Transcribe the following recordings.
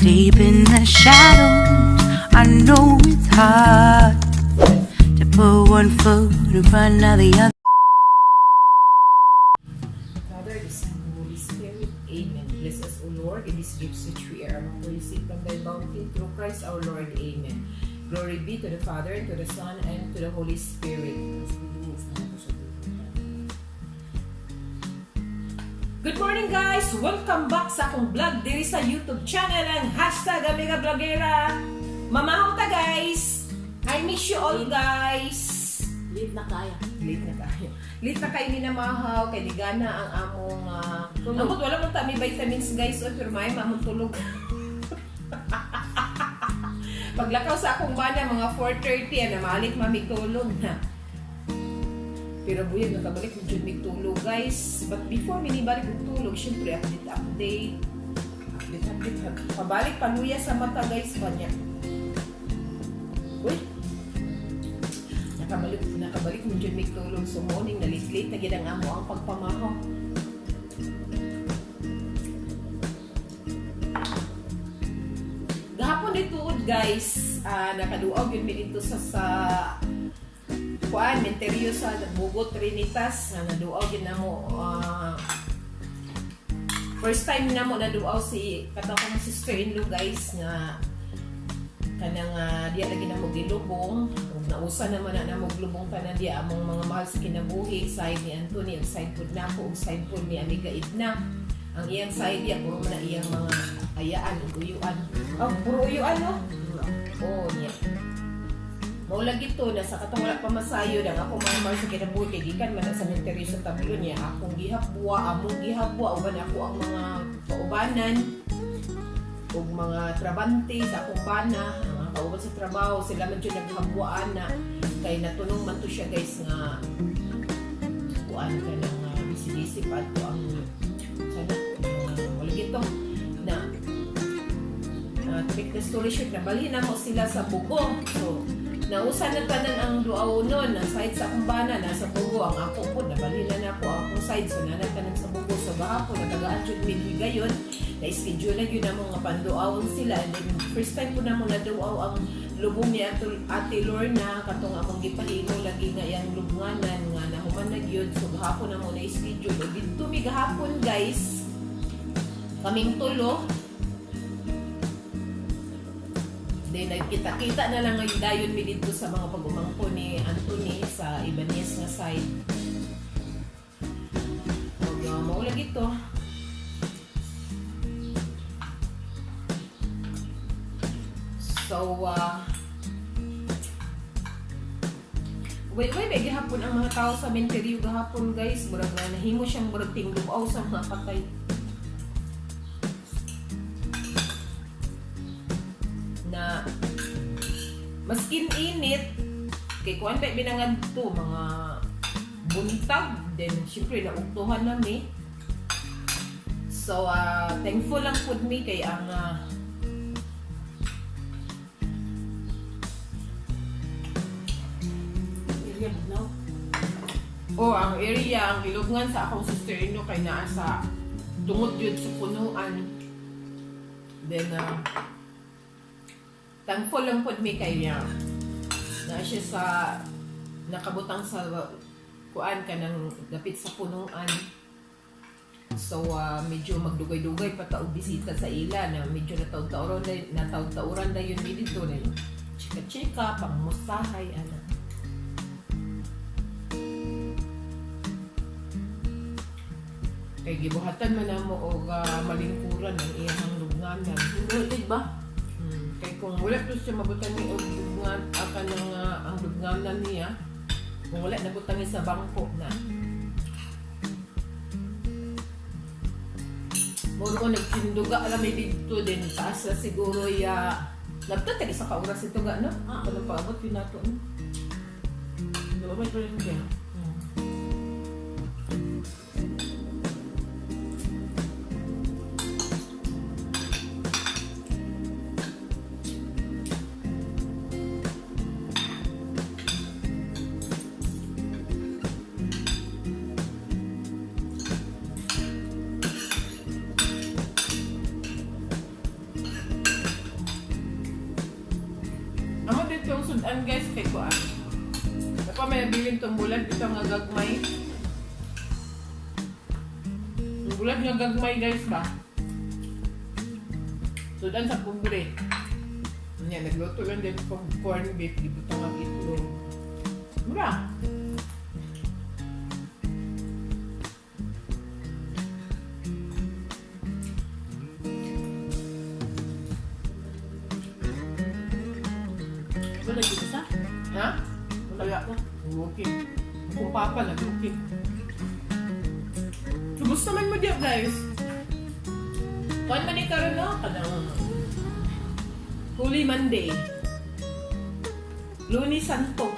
Deep in the shadows, I know it's hard to put one foot in front of the other. Father, the Son, and the Holy Spirit. Amen. Bless us, O Lord, in these gifts which we are about to receive from thy bounty through Christ our Lord. Amen. Glory be to the Father, and to the Son, and to the Holy Spirit. Good morning, guys! Welcome back sa akong vlog diri sa YouTube channel ang #AmigaBlogera. Mamahaw ta, guys! I miss you all, guys! Late na kaya. Late na kayo. Late na kayo minamahaw kay ligana ang among Tulog. amot wala man ta may vitamins, guys, o pero may among tulog. Paglakaw sa akong bana mga 4:30 ana malik mami tulog na. Pero buyag nakabalik mo jud mig tulog, guys. But before mi nibalik og tulog, syempre update update. Update update. Pabalik paluya sa mata, guys, ba niya. Uy, nakabalik nakabalik mo jud mig tulog, so morning na late late na gid ang amo ang pagpamahaw. Gahapon dito, guys, nakaduaw gyud mi dito sa kuan menteryo sa Bugot Trinitas nga naduaw gyud namo, first time namo naduaw si katong sister-in-law, guys, nga kanang diya lagi namo gilubong ug nausa naman na namo lubong tanan diya among mga mahal sa kinabuhi, side ni Anthony ug side pud nako ug side pud ni Amiga Edna. Ang iyang side diya puro man na iyang mga ayaan ug uyuan. Oh, puro uyuan, no. Oh, niya mao lagi to na sa katong wala pa masayo ang ako mga mahal sa kinabuhi kay gikan man na sa menteryo sa tablo niya akong gihapwa, among gihapwa uban ako ang mga kaubanan ug mga trabante sa akong bana, ang mga kauban sa trabaho, sila man jud naghabwaan na kay natunong man to siya, guys, nga kuan ka ng busy-busy pa ato ang sana wala gito na to make the story short, nabalhin na mo sila sa Bugo. So nausa na tanan ang duaw nun, ang side sa akong bana nasa Bugo, ang ako po nabalhin na nako ang akong side, so nana tanan sa Bugo. So gahapon natagaan jud mig higayon na schedule na yun namo nga panduawon sila. And then first time po namo naduaw ang lubong ni Ate Lorna, katong among gipahimo lagi nga iyang lubnganan nga nahuman na gyud. So gahapon namo na schedule ug didto mi gahapon, guys, kaming tulo. Then nagkita-kita na lang ngayon dayon mi didto sa mga pag-umangko ni Anthony sa Ibanez nga side. Ug mao lagi to. So, wait, wait, wait, gihapon ang mga tao sa menteryo gahapon, guys. Murag na nahimo siyang murag tinglubaw sa mga patay. Na maskin init kay kuan pa binangad to mga buntag, then syempre naugtuhan na mi. So thankful lang pud mi kay ang Area no? Oh, ang area, ang gilubngan sa akong sister-in-law kay naa sa tungod yun sa punuan. Then, thankful lang pod mi kay niya. Na siya sa nakabutang sa kuan ka ng dapit sa punuan. So, medyo magdugay-dugay pa ta og bisita sa ila na medyo nataog-tauran na yun mi dito na chika-chika, pangmustahay, ana. Kay gibuhatan man namo og malingkuran ang iyang lubnganan. Hindi ba? Kay kung wala to siya mabutan ni og lubngan aka ng ang lubnganan niya, kung wala nabutang sa bangko na. Muro ko nagtinduga alam may didto din taas na siguro ya nagta tag isa ka oras ito ga, no? Ah. Kanang paabot yun nato, no? Di ba may tuloy kaya? sudan, guys, kay kuan. Dapat may nabilin tong bulad ito nga gagmay. Ang bulad nga gagmay, guys, ba? Sudan sa pobre. Nya, nagluto lang din ko corn beef, di butang ang itlog. Mura. Wala dito sa? Ha? Wala. Okay. Kung papa, nag-okay. Gusto man mo diya, guys. Kuan man ni karon, no? Kanang Holy Monday. Lunes Santo.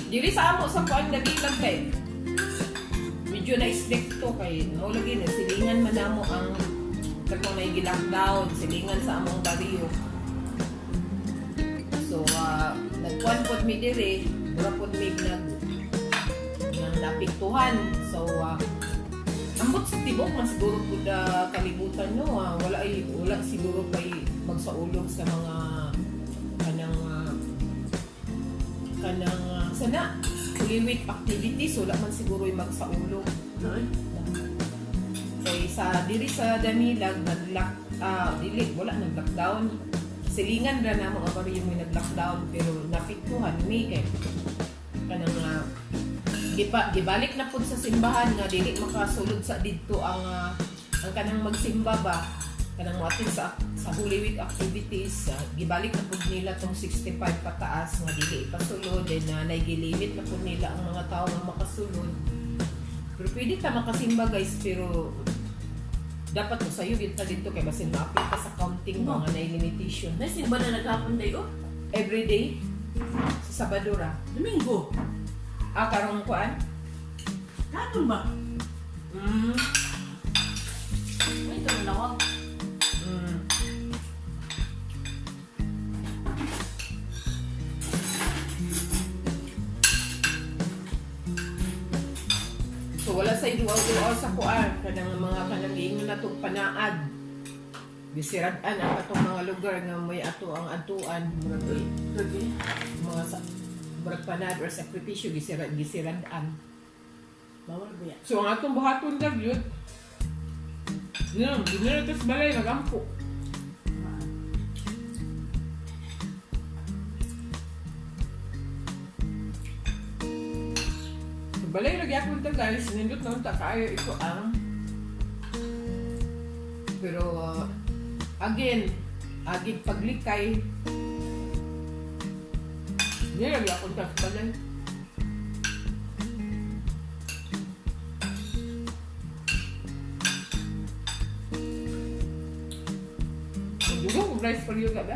Dili sa amo sa kuan nagilag kay. Medyo na stricto kay no lagi na silingan man namo ang katong naigi lockdown, silingan sa among baryo. So, nagkuan pod mi diri, mura pod mi nag nang napiktuhan. So, ambot sa tibok man siguro pud kalibutan, no. Wala ay wala siguro kay magsaulog sa mga kanang kanang sana Holy Week activities, wala man siguro ay magsaulog. Ay. Kay sa diri sa Damilag nag-lock, dili, wala nag-lockdown. Silingan ra namo ang baryo may nag-lockdown pero napiktuhan mi kay kanang gipa gibalik na pud sa simbahan nga dili makasulod sa didto ang kanang magsimba ba, kanang moatid sa Holy Week activities, gibalik na pud nila tong 65 pataas nga dili ipasulod, then uh, gilimit na pud nila ang mga tao nga makasulod. Pero pwede ta makasimba, guys, pero dapat mo sayo gyud ta dito kay basin maapil ka sa counting, No. mga na limitation. Nasin ba na naghapon dayo? Every day sa Sabado ra. Domingo. Ah, karong kuan? Kahapon ba? Ay, ito na ako. So wala sa duaw-duaw sa kuan kanang mga kanang giingon na tong panaad. Bisirad-an ang atong mga lugar nga may ato ang atuan, murag Okay. mga sa murag panaad or sakripisyo, gisirad-an. Bawal ba yan? So ang atong buhaton dag yun. No, di na ito sa balay nagampo. Sa balay lagi akong ta, guys, nindot na unta kaayo ito ang, pero again, agig paglikay. Hindi lagi akong ta sa balay. Dugo kog rice for you ka ba?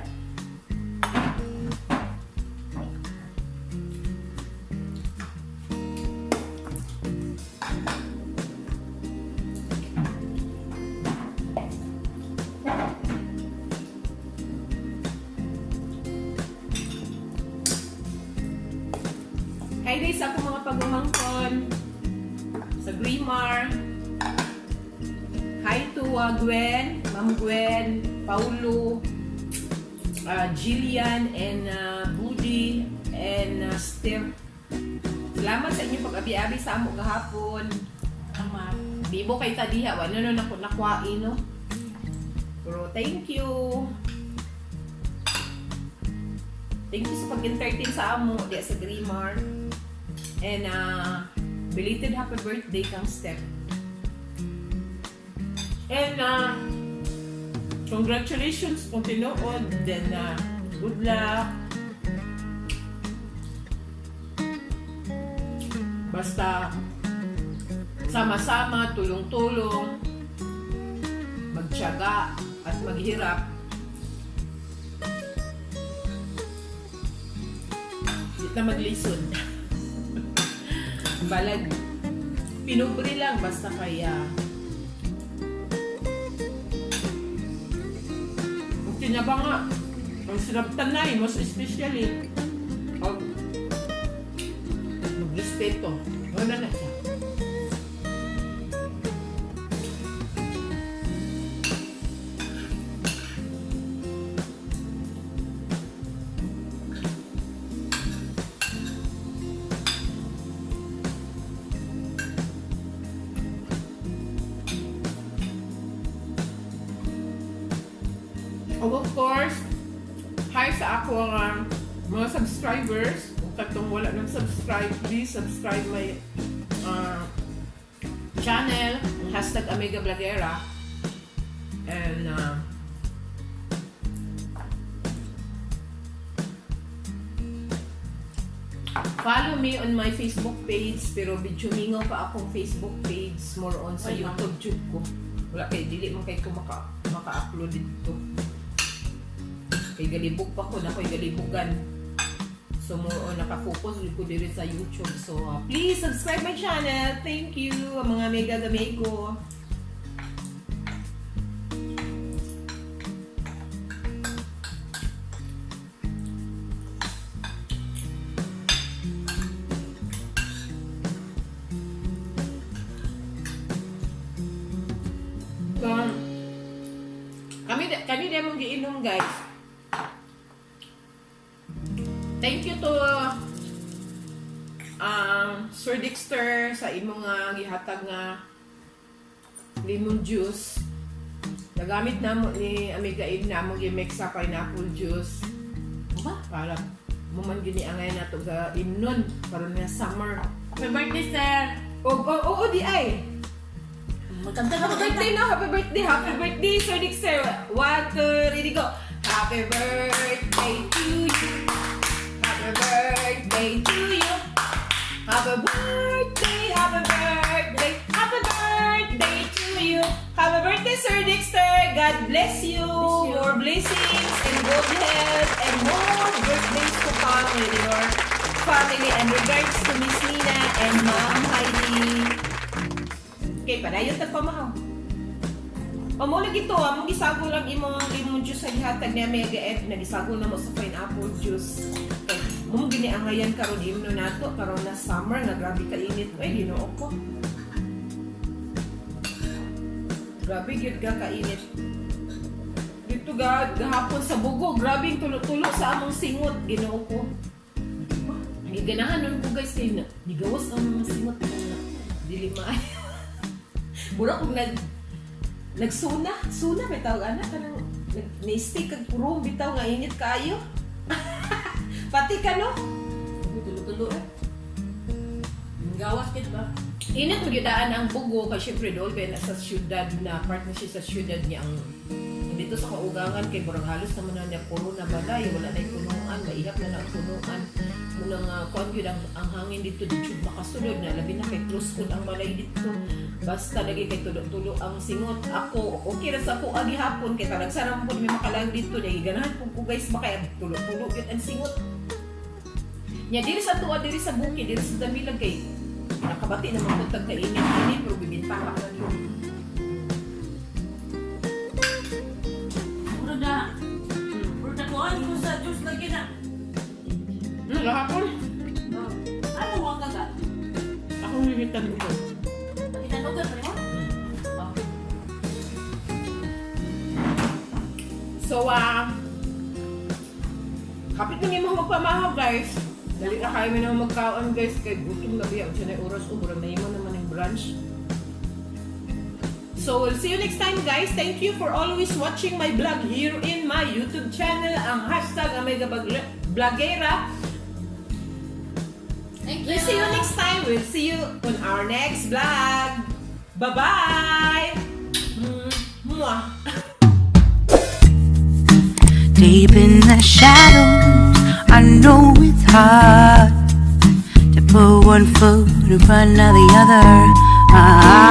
Hi guys, sa akong mga pagumangkon sa Grimar. Hi to Gwen, Ma'am Gwen, Paulo, Jillian, and Budi, and Steph. Salamat sa inyong pag-abi-abi sa amo gahapon. Tama. Bibo kay tadiha, wala no na nakuhain, no. Pero thank you. Thank you sa pag-entertain sa amo diya sa Grimar. And belated happy birthday kang Steph. And congratulations kung tinuod. Then good luck. Basta sama-sama, tulong-tulong, magtiyaga at maghirap. Di na maglisod. Balag, pinubre lang basta kaya ang tinaba nga, ang sinabtanay, most especially, ang magrespeto. Wala na siya. Of course, hi sa ako nga mga subscribers. Kung katong wala nang subscribe, please subscribe my channel, ang #AmigaBlogera. And follow me on my Facebook page, pero medyo mingaw pa akong Facebook page, more on sa Ay, ma'am. YouTube jud ko. Wala kay dili man kay ko maka-upload dito. Kay galibog pa ko na ko'y galibugan. So more on naka-focus jud ko diri sa YouTube. So please subscribe my channel. Thank you, mga mega gamay ko. So, kami din mong giinom, guys. Thank you to Sir Dexter sa imong nga gihatag nga lemon juice. Nagamit namo ni Amiga Eve na among gi-mix sa pineapple juice Ba? para muman gini angay nato ga imnon karon nga summer. Happy birthday, sir! Og oh, oh, oh, di ay. Magkanta ka, Happy magkanta. birthday no, happy birthday, happy birthday, Sir Dexter. One, two, ready, go. Happy birthday to you. Happy birthday to you. Happy birthday, happy birthday, happy birthday to you. Happy birthday, Sir Dexter. God bless you. Bless you. More blessings and good health and more birthdays to come with your family. And regards to Miss Nina and Ma'am Heidi. Okay, padayon tag pamahaw. O mo lagi to, amo gisagol lang imong lemon juice sa gihatag ni Mega F, nagisagol na mo sa pineapple juice. Kay mo gini angayan karon imno nato karon na summer nga grabe ka init. Ay, Ginoo ko. Grabe gyud ka kainit. Dito ga gahapon sa Bugo, grabe yung tulo-tulo sa among singot, Ginoo ko. Giganahan nun ko, guys, kay na, nigawas ang mga singot ko na dili maayo. Mura kog nagsuna, suna may tawag ana kanang nag ni-stay kag purong bitaw nga init kaayo. Pati ka, no? Tulo-tulo eh. Gawas kit ba? Init mo gyudaan ang Bugo kay syempre dool kay nasa syudad na part na siya sa syudad niya ang dito sa kaugangan kay murag halos naman na niya puro na balay, wala na punuan, maihap na na ang punuan muna nga kuan gyud ang hangin dito di jud makasulod na, labi na kay close kun ang balay dito, basta lagi kay tulo-tulo ang singot. Ako okay ra sa ako agi hapon kay talagsa ra man pud may makalang dito dahil ganahan pud ko, guys, ba kay tulo-tulo gyud ang singot nya diri sa tuwa, diri sa bukid, diri sa Damilag kay nakabati naman pud tag kainit ini pero bibintaha ra gyud. Puro na. Puro na kuhan ko sa juice lagi na. Gahapon. Oh. Ano ang gaga? Ako hihitan ko. Itanugan pa mo? Oh. So, kapit na mo magpamahaw, guys. Dali na kayo na magkaon, guys. Kay gutom na biya. Siya na oras. Oh, murag na naman yung brunch. So, we'll see you next time, guys. Thank you for always watching my vlog here in my YouTube channel, ang #AmigaBlogera. Thank you. We'll see you next time. We'll see you on our next vlog. Bye-bye! Mwah! Deep in the shadows, I know it's hard to put one foot in front of the other. Ah.